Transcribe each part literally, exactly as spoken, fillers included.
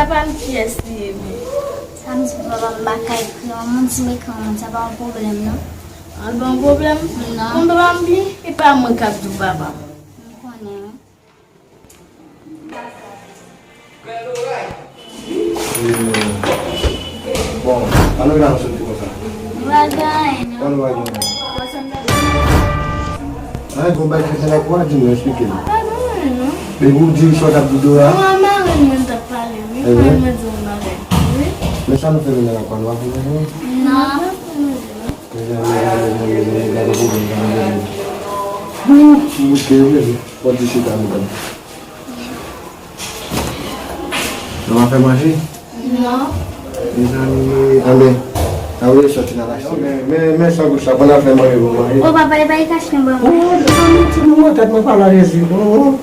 Papa m, kiyès li ye menm? Sa m di pou papa m, m pa ka ekri yon moun, si m ekri yon moun, sa pa yon pwoblèm, non? An, pa yon pwoblèm? Non. Bon, papa m byen, e pa mwen k ap di w papa m. M konnen, wi. Bon, alò la nou soti konsa. Nou pa gen anyen, non. Kòman nou pa gen anyen? Ay, bon, bay kretyen la kwa, di nou, eksplike nou. Pa gen anyen, non. Depi w di sa w t ap di Dora. Non, a marenn mwen t ap pale, wi. Marenn mwen di yon bagay. Wi. Men sa nou fè menm la kwa, nou pa fè menm? Non. Mezanmi, mezanmi, mezanmi, mezanmi, gade pwoblèm, gade pwoblèm. Ouh, m bouke wi, wi. Fò di chita, medam. Nou pa fè manje? Non. Mezanmi, anben, sa vle sòti nan mache. Men, men, men sandwich la, pou n al fè manje pou manje. O papa, e pa e kache nan bra mwen. O, mezanmi, ti moun nan tèt mwen pa la, Jezi. O, o.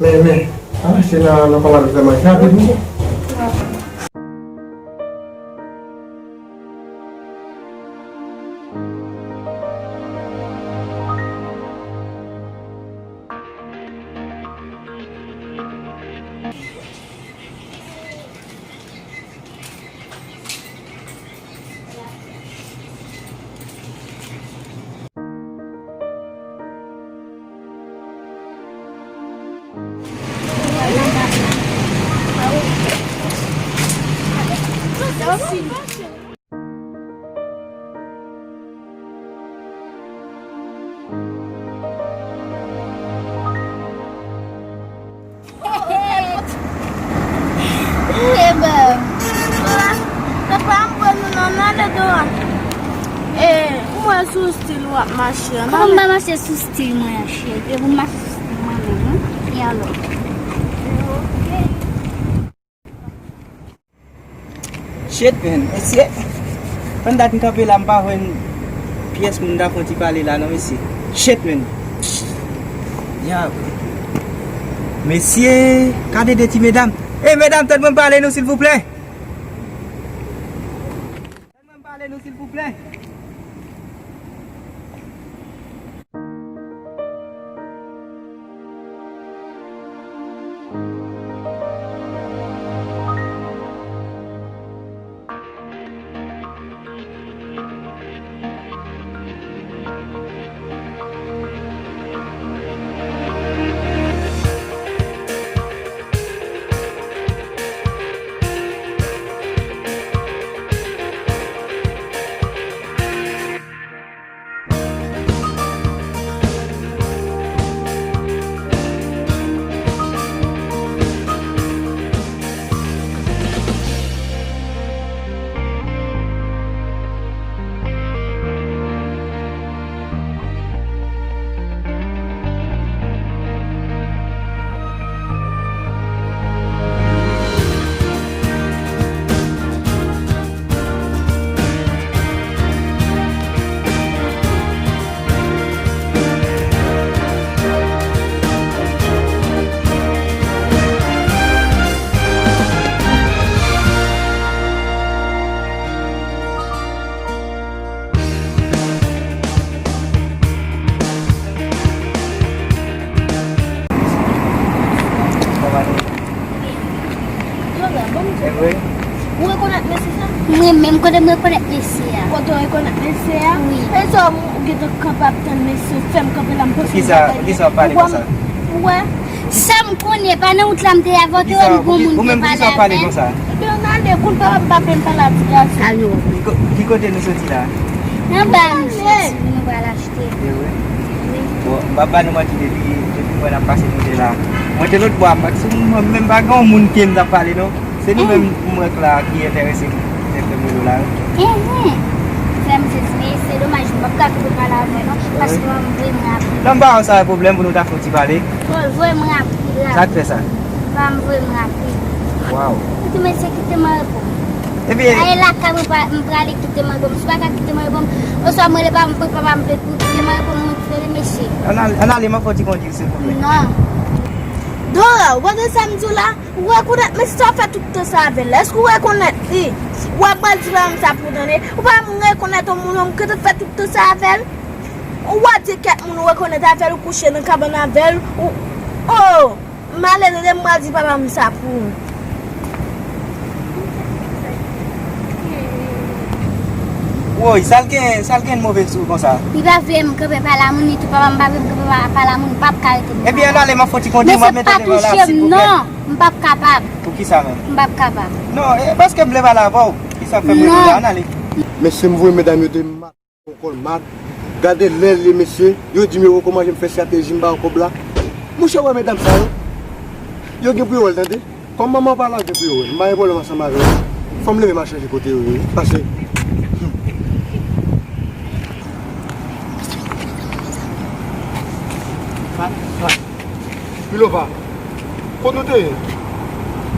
Men, men, ann mache nan, nan kòmand fè manje rapid, wi. Eben, papa m pran nou nan, n ale Dora. E, m wè sou stil w ap mache an. Kòman m pa mache sou stil mwen an, cheri? E pou m mache sou stil mwen menm, wi. E alò? Shit, man. Mesye, pandan dat m kanpe la, m pa jwenn pyès moun ta fè yon ti pale la, non, mesye. Shit, man. Ya. Mesye, gade de ti medam. Ey, medam, tande mwen pale nou, silvouplè. Tande mwen pale nou, silvouplè. Dora, bon, evre? Ou rekonèt mesye sa? Mwen menm, kote m rekonèt mesye a? Kote w rekonèt mesye a? Wi. E sa w gentan kanpe ap tann mesye, fè m kanpe la, m panse m pa ta gen. Poukisa, poukisa w ap pale konsa? Ou wè? Sa m konnen, pa nan wout la m te ye avè w, te wè m gon moun te pale avè l. Ebyen, ann ale, kounye a w ap pale, m pale a ti gason. Ki ko-, ki kote nou soti la? Anba nou soti, nou pral achte. E wi. Bon, m p ap ba nou manti, depi, depi m wè n ap pase kote la. Mwen te lòt bò a, m pa, si mwen menm pa gen yon moun ke m t ap pale, non. Se nou menm m wè k la ki enterese m, ki te fè m rele w la, wi. Enhen. Frè m sezi, men se domaj, m p ap ka kenbe pale avè w, non, paske m vrèman rapid. Non, m pa wè sa yon pwoblèm pou nou ta fè yon ti pale. Bon, voye m rapid la. Sa k fè sa? Pa m voye m rapid. Waw. Kite mesye, kite m reponn. Ebyen. Aye lakay mwen, pa, m prale, kite m reponn. Si w pa ka kite m reponn, oswa m rele pa m, papa m, pou kite m reponn, mwen rele mesye. Ann al-, ann ale, m ap fè w ti kondui, silvouplè. Non. Dora, ou tande sa m di w la? Ou rekonèt mesye sa w fè tout tan sa avè l la? Èske ou rekonèt li? W ap pral di papa m sa pou w tande. Ou pa m rekonèt yon moun, yon moun ke te fè tout tan sa avè l? Ou ap di kèk moun ou rekonèt avè l, ou kouche nan kabann avè l, ou, oh! M ale tande, m pral di papa m sa pou ou. Woy, sa l gen, sa l gen move sou konsa? Li pa vle m kanpe pale a moun, li tou papa m pa vle m kanpe pa-, pale a moun, m p ap ka rete m. Ebyen, ann ale, m ap fè yon ti kondwi, m ap mete w devan la, silvouplè. Mesye, pa touche m, non. M p ap kapab. Pou kisa menm? M p ap kapab. Non, e paske m vle pale avè w. Kisa k fè m rele w la? Ann ale. Mesye, m voye medam yo de mal, yon kòl mal. Gade lè l ye, mesye. Yo di m yo poko manje, m fè estrateji, m ba yo kòb la. Monchè, wè medam sa yo. Yo gen pou yo wè l, tande. Kòm manman w pa la, gen pou yo wè l. M pa gen pwoblèm ansanm avè yo. Fò m leve m al chanje kote yo ye, wi. Pase. Milova, kote w te ye?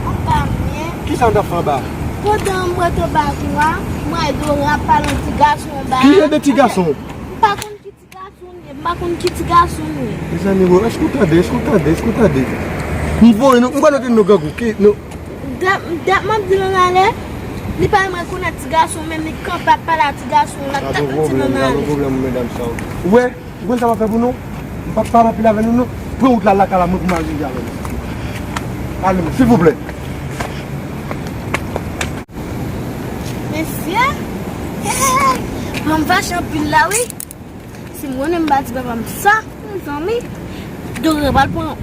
Anba, men. Kisa w t ap fè anba? Pandan m rete anba tou a, m wè Dora ap pale yon ti gason anba a. Ki jan de ti gason? M pa konn ki ti gason li ye, m pa konn ki ti gason li ye. Mezanmi, bro, èske w tande? Èske w tande? Èske w tande? M voye nou, m kwè nou te nan grangou, ki, nou. Dat, dat m ap di l ann ale, li pa menm rekonèt ti gason, menm li kanpe ap pale a ti gason, l ap tap di l ann ale. Gade yon pwoblèm, gade yon pwoblèm, medam sa yo. Ou wè? Ou konn sa m ap fè pou nou? M p ap pale anpil avè nou, non. Pran wout la lakay la, mwen pou m al rive avè nou. Ale, silvouplè. Mesye, hey, hey, hey. Manman fache anpil la, wi. Si m konnen m pa di papa m sa, mezanmi. Dora pral pran,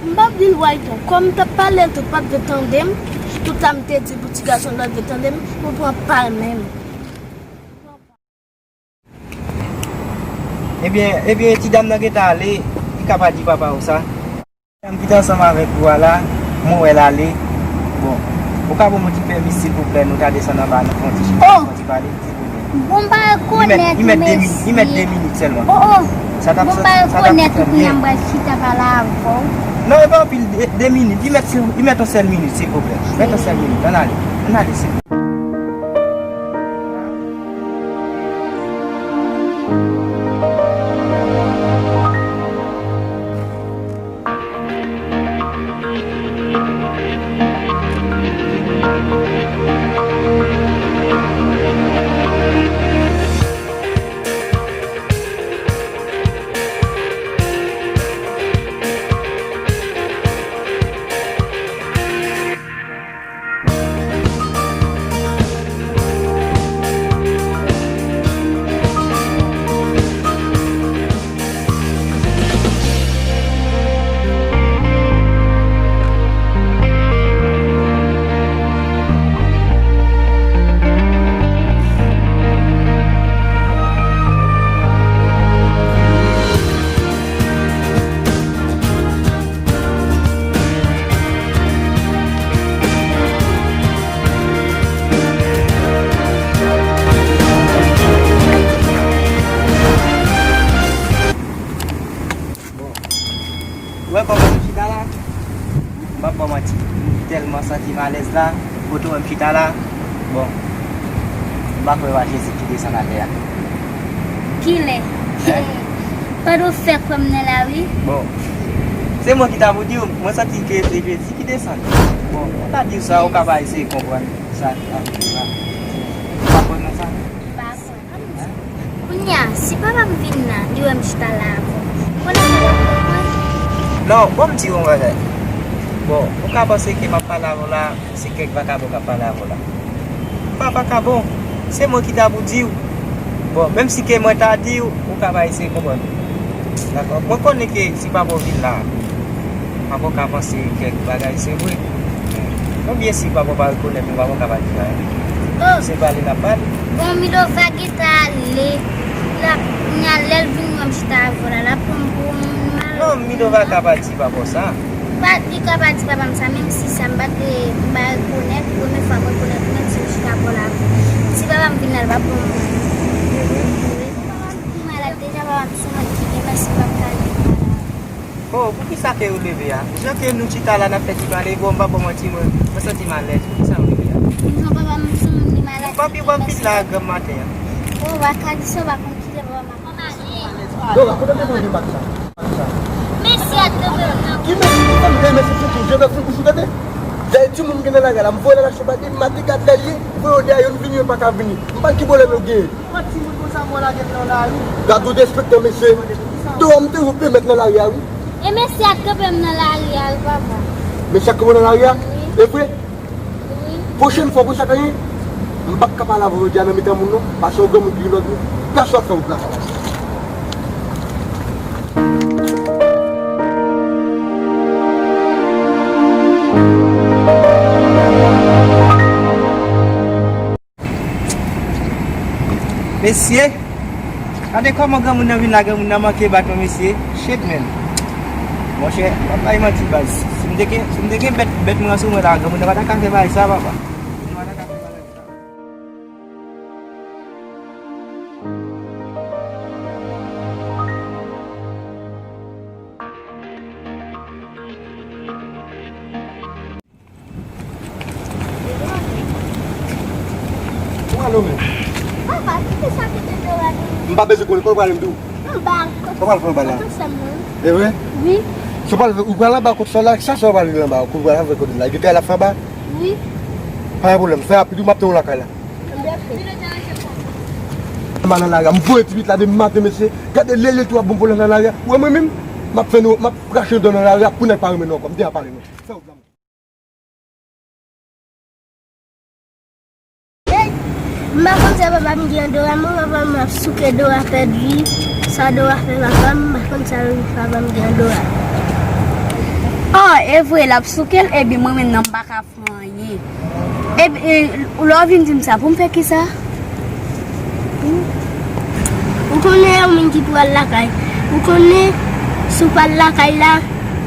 m p ap di l wayton. Kòm m t ap pale, l tou pa t vle tande m. Tout sa m te di pou ti gason l pa t vle tande m, mwen pran pa l menm. Ebyen, ebyen, ti dam nan gentan ale, li ka pa di papa w sa. Ti dam ki te ansanm avèk ou a la, mwen wè l ale. Bon, ou ka ban mwen ti pèmi, silvouplè, nou ka desann anba, nou fè yon ti chita, fè yon ti pale, silvouplè. Bon, m pa rekonèt ou, mesye. Li mèt de minit, li mèt de minit sèlman. Oh, oh. Bon, m pa rekonèt ou, kounya m pral chita pale avè w. Non, e pa anpil, de, de minit. Li mèt, li mèt yon sèl minit, silvouplè. Mèt yon sèl minit. Ann ale. Ann ale, silvouplè. Bon. Ou wè kòman m chita la? M p ap ba w manti. M tèlman santi m alèz la. Kote w wè m chita la? Bon. M pa kwè w a Jezi ki desann atè a. Kilè? Hein? Pandan w fè kwè m nan lari? Bon. Se mwen ki ta pou di w, mwen santi ke se Jezi ki desann. Bon, ou ka di w sa, ou ka pa eseye konprann sa k ap rive la. Ou pa kwè nan sa? M pa kwè. Hein? Kounye a, si papa m vin la, li wè m chita la avè w, konnen papa m konprann? Non, bon, m di w yon bagay. Bon, ou ka panse ke m ap pale avè w la, se kèk vakabon k ap pale avè w la. M pa vakabon, se mwen ki ta pou di w. Bon, menm si ke mwen ta di w, ou ka pa eseye konprann. Dakò? Mwen konnen ke si papa w vin la, papa w ka panse kèk bagay, se vre. Konbyen si papa w pa rekonèt nou, papa w ka pa di anyen. Oh. Se pale n ap pale. Bon, Milova gentan ale. L ap, kounye a lè l vin wè m chita avè w la, l ap pran m pou yon moun malonèt. Non, Milova ka pa di papa w sa. Pa, li ka pa di papa m sa, menm si sa m pa t, m pa rekonèt, premye fwa m rekonèt ou, menm si m chita bò la. Si papa m vin la, l pa pran m. Wi, papa m pi malad deja, papa m sou mwen ki gen, mèsi, m p ap ka rete la. Oh, poukisa ke ou leve a? Jan ke nou chita la, n ap fè ti pale, bon, m pa ba w manti, mwen, mwen santi m alèz. Poukisa ou leve a? Non, papa m sou moun li malad. Papi, w ap vin la granm maten an. Oh, w pa ka di sa, w pa konn kilè papa m ap Dora, kote w te jwenn bag sa? Bag sa. Mesi a t nan men w nan. Ki mesi? Ki fè m gen mesi sou tou? Je bèk sou bouch ou tande? Dèyè timoun m gen nan lari a la, m voye l al achte bag li, m mande gad lè l ye, m voye yo dèyè yo, n vini, yo pa ka vini. M pa ki pwoblèm yo genyen. Pran timoun konsa, mwen lage l nan lari. Gad ou derespektan, mesye. Dora, m te woupe mèt nan lari a, wi. E mesye a k kanpe m nan lari a wi, papa. Mesye a k kanpe w nan lari a? Wi. E vre? Wi. Pwochèn fwa, konn sa k ap genyen? M p ap ka pale avè w jodi a nan mitan moun non, paske w granmoun ki gen lòd moun. Gad sa w ap fè wout la. Mesye, gade kòman granmoun nan vin la, granmoun nan manke bat mwen, mesye. Shit, man. Monchè, m ap bay manti, baz. Si m te gen, si m te gen bèt, bèt mwen sou mwen la, granmoun nan pa ta ka fè bagay sa, papa. Granmoun nan pa ta ka fè bagay sa. Ou pral ou menm? Papa, kite sa kite Dora nou. M pa bezwen konnen, kote w prale m di w? Anba. Ou pral fè anba la? Anba sèm nan. E vre? Wi. Si w pral, ou pral anba kot sòl la, sa sòl pral anba, kot w pral avè kote la. Gen kay la fè anba? Wi. Pa gen pwoblèm, fè rapid, wi, m ap tann ou lakay la. Anba fè. M al nan lari a, m voye ti pitit la demen maten, mesye. Gade lele tou ap bon pwoblèm nan lari a. Ou wè mwen menm, m ap fè nou, m ap krache yon dan nan lari a pou nèg pa renmen nou ankò. M deja pale nou. Fè wout la. Hey! M pa konn sa papa m gen Dora, mwen papa m ap souke Dora pèdi. Sa Dora fè papa m, m pa konn sa papa m gen Dora. Oh, e vre, l ap souke l, epi mwen menm nan m pa ka fè anyen. Epi, e, lè w vin di m sa, pou m fè kisa? Ou konnen yon moun ki pral lakay. Ou konnen, si w pral lakay la,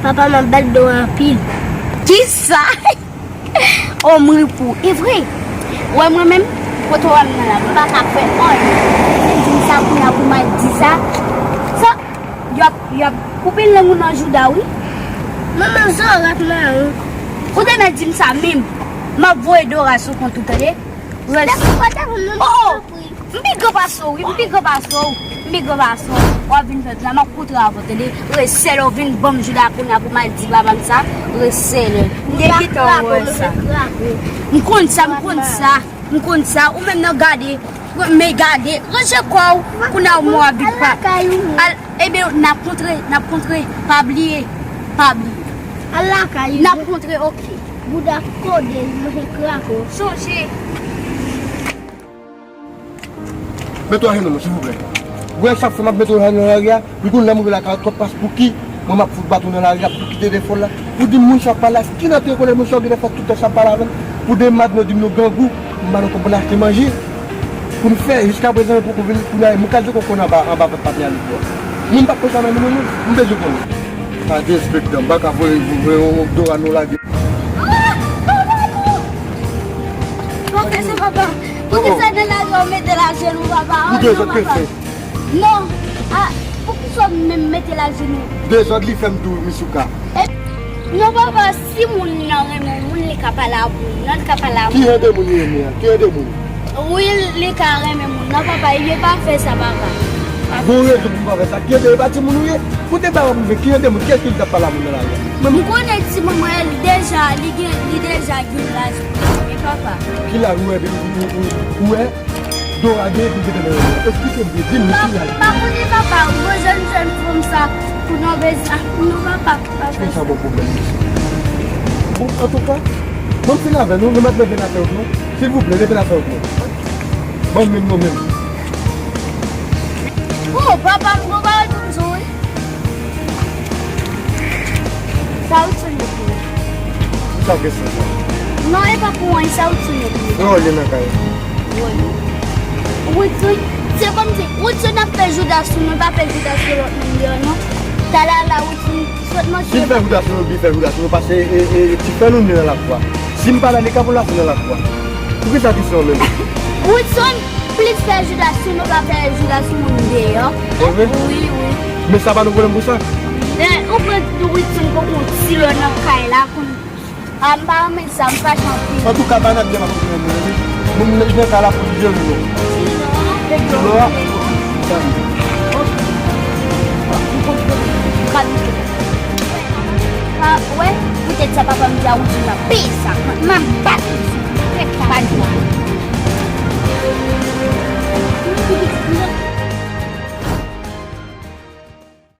papa m ap bat Dora anpil. Kisa? Oh, m ri pou ou. E vre. Wè mwen menm, kote w wè m nan la, m pa ka fè anyen. Ou vin di m sa kounye a pou m al di sa. Sa, y ap, y ap koupe lang ou nan jouda, wi. Manman, zòrèt mawon. Ou te mèt di m sa menm. M ap voye Dora sou kont ou, tande? Rès. Depi w pa ta konn non, oh, oh. M pi gran pase w, wi, m pi gran pase w, m pi gran pase w. W ap vin fè sa, m ap kontre avè w, tande? Rès sèl ou vin ban m jouda kounye a pou m al di papa m sa. Rès sèl. M te gentan wè sa. M konn sa, m konn sa, m konn sa. Ou menm nan gade, men gade, ranje kò w, kounye a w mò a bit pa. Al, ebyen, n ap kontre, n ap kontre, pa bliye, pa bliye. Al lakay ou. N ap kontre, oke. Bouda kode, manje krako. Sonje. Mete w ajenou non, silvouplè. Ou wè sa k fè m ap mete w ajenou nan lari a? Ou konn lè m rive la kay ou twòp plas pou ki mwen m ap fout bat ou nan lari a pou kite defo la. Ou di m moun sa ap pale a, ki nan te konnen moun sa ou genlè fè tout tan sa ap pale avè m? Pou demen maten ou di m nou grangou, m pa nan konprann achte manje. Pou n fè, jiskaprezan yo poko vini, kounye a, mwen ka di konn anba, anba vant patnè a li pou. Mwen m p ap konsa nan moun non, m bezwen konnen. Pa derespektan, m pa ka voye, voye yon Dora nou lage. Ah! Papa, non! Papa, se papa. Poukisa nan lari a w mete l ajenou, papa? Oh, non, papa. Non. Ah, poukisa w menm mete l ajenou? Dezòd li fè m tou, Misouka. Eh, non, papa, si moun nan renmen yon moun, li ka pale ak moun nan, li ka pale ak moun. Ki jan de moun li renmen an? Ki jan de moun? Wi, li ka renmen moun nan, papa, li pa fè sa, papa. Gon rezon pou m pa fè sa. Ki jan de, e pa timoun ou ye? Koute ba w ap rive, ki jan de moun? Kiyès ki t ap pale ak moun nan lari a? M konnen timoun mwen, li deja, li gen, li deja gen laj pou li, papa. Ki laj ou wè, ou, ou, ou, ou wè? Dora gen epi gentan nan yon. Esplike m byen, di m ki laj. Pa konnen papa, ou gon jèn jèn fanm sa pou nan bezwen nou papa. Konsa bon pwoblèm mesye. Bon, antouka, ban m fini avè nou, nou mèt leve n afè yo non. Silvouplè, leve n afè yo non. Ban m menm nou menm. Oh, papa, m gon bagay pou m di w wi. Sa Woodson yo pou ou. Sa kesyon sa? Non, e pa pou anyen, sa Woodson yo pou ou. Nan wòl li nan kay. Woodson, se kòmsi Woodson ap fè jouda sou nou, pa fè jouda sou lòt moun deyò non. Talè a la Woodson sot manje. Si l fè jouda sou nou, li fè jouda sou nou, paske e, e, ti frè nou li nan lafwa. Si m pa la, li ka pou l ase nan lafwa. Poukisa kesyon an menm? Woodson, plis fè jouda sou nou pa fè jouda sou moun deyò. E vre? Wi, wi. Men sa pa nou pwoblèm pou sa. Men ou pran Woodson pou konn ti lò nan kay la, konn, a, m pa renmen sa, m fache anpil. Antouka, pa nan byen m ap pran moun, wi. Moun nan kay la pou jwe lò. Ti lò a. Kalite. Pa, wè, poutèt sa papa m di a Woodson nan peye sa. M ap bat Woodson. Pa di.